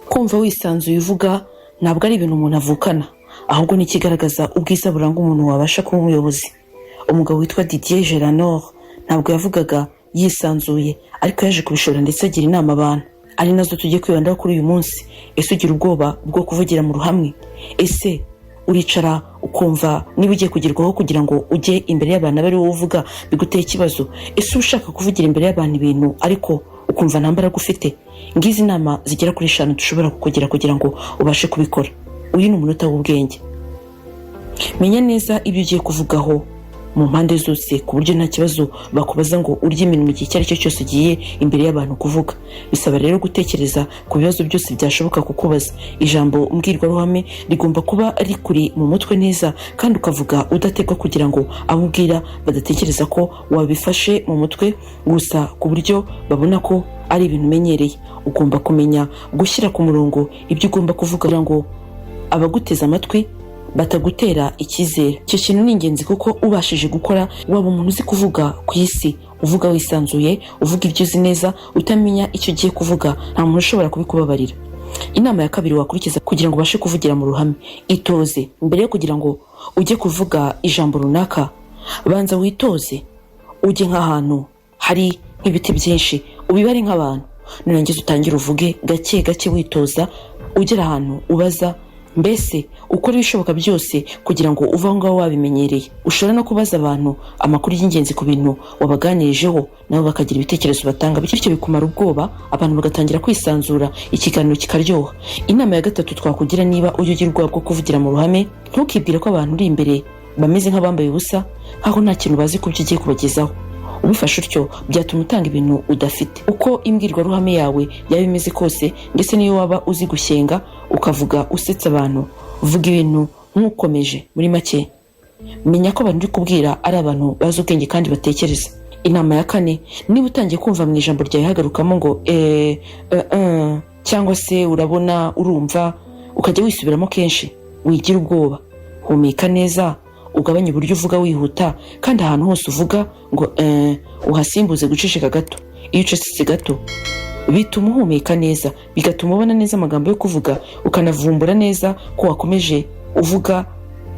Kumva wisanzuye uvuga ntabwo ari ibintu umuntu avukana, ahubwo ni ikigaragaza ubwiza buranga umuntu wabasha kuba umuyobozi. Umugabo witwa Didier Geranor ntabwo yavugaga yisanzuye, ariko yaje kubishora ndetse agira inama abantu, ari nazo tugiye kwibandaho kuri uyu munsi. Ese ugira ubwoba bwo kuvugira mu ruhame? Ese uricara ukumva niba ugiye kugerwaho kugira ngo ujye imbere y'abantu abe ari wowe uvuga biguteye ikibazo? Ese uba ushaka kuvugira imbere y'abantu ibintu ariko ukumva nta mbaraga ufite? Ngizi inama zigera kuri eshanu dushobora kukugira kugira ngo ubashe kubikora. Uyu ni umunota w'ubwenge. Menya neza ibyo ugiye kuvugaho mu mpande zose, ku buryo nta kibazo bakubaza ngo urye iminwa igihe icyo ari cyo cyose ugiye imbere y'abantu kuvuga. Bisaba rero gutekereza ku bibazo byose byashoboka kukubaza. Ijambo mbwirwaruhame rigomba kuba rikuri mu mutwe neza, kandi ukavuga udategwa, kugira ngo abo ubwira badatekereza ko wabifashe mu mutwe gusa, ku buryo babona ko ari ibintu umenyereye. Ugomba kumenya gushyira ku murongo ibyo ugomba kuvuga kugira ngo abaguteze amatwi batagutera icyizere. Icyo kintu ni ingenzi, kuko ubashije gukora waba umuntu uzi kuvuga ku isi. Uvuga wisanzuye, uvuga ibyo uzi neza, utamenya icyo ugiye kuvuga, nta muntu ushobora kubikubabarira. Inama ya kabiri wakurikiza kugira ngo ubashe kuvugira mu ruhame: itoze. Mbere yo kugira ngo ujye kuvuga ijambo runaka, banza witoze, ujye nk'ahantu hari nk'ibiti byinshi, ubibare nk'abantu, nurangiza utangire uvuge gake gake, witoza, ugera ahantu ubaza, mbese ukora ibishoboka byose kugira ngo uve aho ngaho wabimenyereye. Ushobora no kubaza abantu amakuru y'ingenzi ku bintu wabaganirijeho, nabo bakagira ibitekerezo batanga, bityo bikumara ubwoba, abantu bagatangira kwisanzura, ikiganiro kikaryoha. Inama ya gatatu twakugira niba ujya ugira ubwoba bwo kuvugira mu ruhame: ntukibwire ko abantu uri imbere bameze nk'abambaye ubusa, nk'aho nta kintu bazi ku byo ugiye kubagezaho. Ubifashe utyo byatuma utanga ibintu udafite. Uko imbwirwaruhame yawe yaba imeze kose, ndetse n'iyo waba uzi gushyenga ukavuga usetsa abantu, vuga ibintu nk'ukomeje. Muri make, menya ko abantu uri kubwira ari abantu bazi ubwenge kandi batekereza. Inama ya kane: niba utangiye kumva mu ijambo ryawe hagarukamo ngo eee, cyangwa se urabona, urumva, ukajya wisubiramo kenshi, wigira ubwoba. Humeka neza, ugabanye uburyo uvuga wihuta, kandi ahantu hose uvuga ngo eee uhasimbuze guceceka gato. Iyo ucecetse gato bituma uhumeka neza, bigatuma ubona neza amagambo yo kuvuga, ukanavumbura neza ko wakomeje uvuga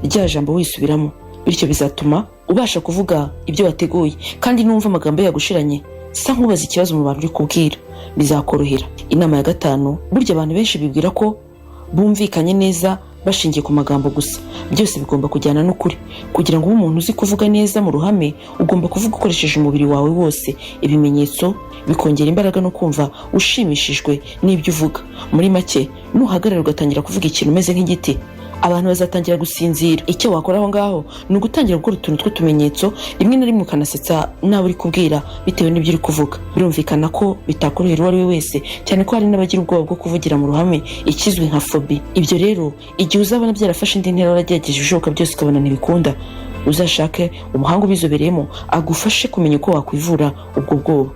rya jambo wisubiramo. Bityo bizatuma ubasha kuvuga ibyo wateguye. Kandi numva amagambo yagushiranye, sa nk'ubaza ikibazo mu bantu uri kubwira, bizakorohera. Inama ya gatanu: burya abantu benshi bibwira ko bumvikanye neza bashingiye ku magambo gusa. Byose bigomba kujyana n'ukuri. Kugira ngo ube umuntu uzi kuvuga neza mu ruhame, ugomba kuvuga ukoresheje umubiri wawe wose, ibimenyetso bikongera imbaraga no kumva ushimishijwe n'ibyo uvuga. Muri make, nuhagarara ugatangira kuvuga ikintu umeze nk'igiti, abantu bazatangira gusinzira. Icyo wakora aho ngaho ni ugutangira gukora utuntu tw'utumenyetso, rimwe na rimwe ukanasetsa nawe uri kubwira bitewe n'ibyo uri kuvuga. Birumvikana ko bitakorohera uwo ari we wese, cyane ko hari n'abagira ubwoba bwo kuvugira mu ruhame, ikizwi nka phobie. Ibyo rero, igihe uzabona byarafashe indi ntera, waragerageje ibishoboka byose ukabona ntibikunda, uzashake umuhanga ubizobereyemo agufashe kumenya uko wakwivura ubwo bwoba.